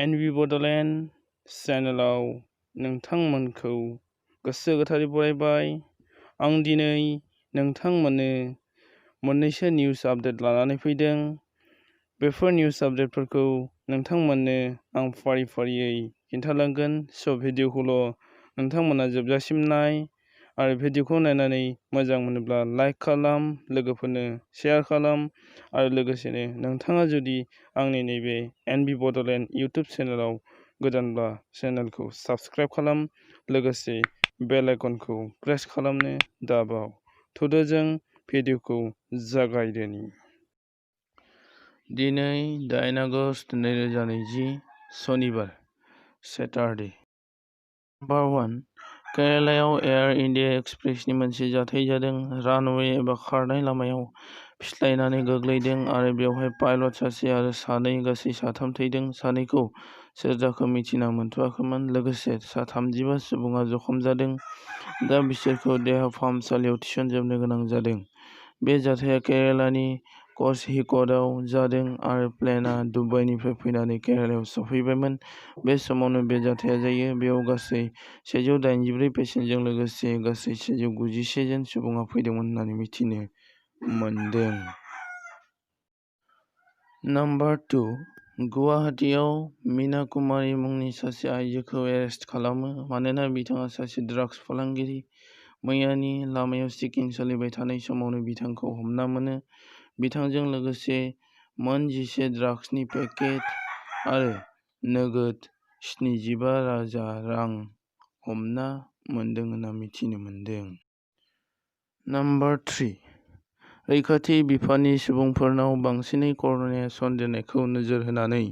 एनबि बड'लेण्ड चेनेलाव नोंथांमोनखौ गोसो गोथारै बरायबाय। आं दिनै नोंथांमोननो मोननैसो निउस आपडेट लानानै फैदों। बेफोर निउस आपडेटफोरखौ नोंथांमोननो आं फारि फारियै खिन्थालांगोन। स' भिडिअखौल' नोंथांमोना जोबजासिम नाय आरो भिडिअखौ नायनानै मोजां मोनोब्ला लाइक खालाम, लोगोफोरनो शेयार खालाम आरो लोगोसेनो नोंथाङा जुदि आंनि नैबे एनबि बड'लेण्ड इउटुब चेनेलाव गोदानब्ला चेनेलखौ साबस्क्राइब खालाम, लोगोसे बेल आइकनखौ प्रेस खालामनो दाबाव। थुदो जों भिडिअखौ जागायदोनि। दिनै 8 आगस्ट 2020 सनिबार सेटारडे। नम्बर 1 केरालायाव एयार इन्डिया एक्सप्रेसनि मोनसे जाथाय जादों। रानवे एबा खारनाय लामायाव फिस्लायनानै गोग्लैदों आरो बेवहाय पाइलट सासे आरो सानै गासै साथाम थैदों। सानैखौ सोर जाखो मिथिना मोनथ'वाखैमोन। लोगोसे 35 सुबुङा जखम जादों। दा बिसोरखौ देहा फाहामसालियाव थिसनजोबनो गोनां जादों। बे जाथाया केरालानि क'झिक'डआव जादों आरो प्लेनआ दुबाइनिफ्राय फैनानै केरालायाव सफैबायमोन। बे समावनो बे जाथाया जायो। बेयाव गासै 184 पेसेन्टजों लोगोसे गासै 191 जन सुबुङा फैदोंमोन होननानै मिथिनो मोनदों। नम्बर 2 गुवाहाटीआव मीना कुमारी मुंनि सासे आइजोखौ एरेस्ट खालामो मानोना बिथाङा सासे ड्राग्स फालांगिरि। मैयानि लामायाव चेकिं सोलिबाय थानाय समावनो बिथांखौ हमना मोनो। बिथांजों लोगोसे मोन 11 ड्राग्सनि पेकेट आरो नोगोद 75,000 रां हमना मोनदों होनना मिथिनो मोनदों। नम्बर 3 रैखाथि बिफाननि सुबुंफोरनाव बांसिनै कर'ना सन्देरनायखौ नोजोर होनानै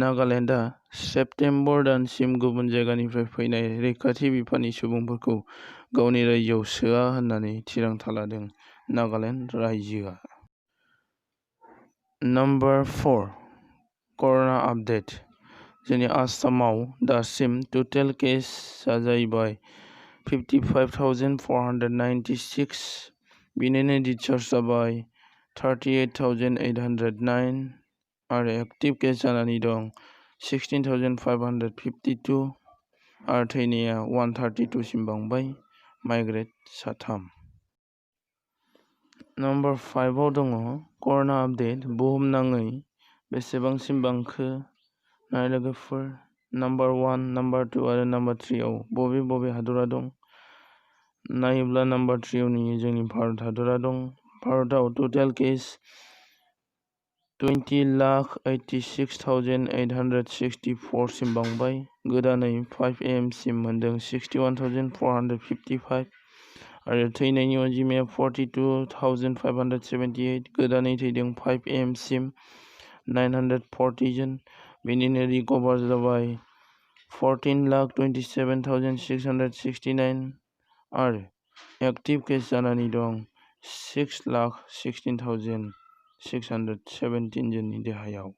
नागालेन्डआ सेप्तेम्बर दानसिम गुबुन जायगानिफ्राय फैनाय रैखाथि बिफाननि सुबुंफोरखौ गावनि रायजोआव सोआ होननानै थिरांथा लादों। नागालेन्ड रायजोआ। नम्बर 4 कर'ना आपडेट। जोंनि आसामाव दासिम टटेल केसआ जाहैबाय 55,496। बिनिनो डिस्चार्ज जाबाय 38,809 आरो एक्टिभ केस जानानै दं 16,552 आरो थैनाया 132 सिम बांबाय। माइग्रेट 3। नम्बर 5 आव दङ कर'ना आपडेट। बुहुमनाङै बेसेबांसिम बांखो नाय लोगोफोर। नम्बर 1, नम्बर 2 आरो नम्बर 3 आव बबे हादरा दं नायोब्ला नम्बर 3 आव नुयो जोंनि भारत हादरा दं। भारतआव टटेल केस 20,86,864 सिम बांबाय। गोदानै 5 AM सिम मोनदों 61,455 आरो थैनायनि अनजिमाया 42,578। गोदानै थैदों 5 AM सिम 940 जन। बेनिनो रिकभार जाबाय 14,27,669 आरो एक्टिभ केस जानानै दं 6,16,617 जननि देहायाव।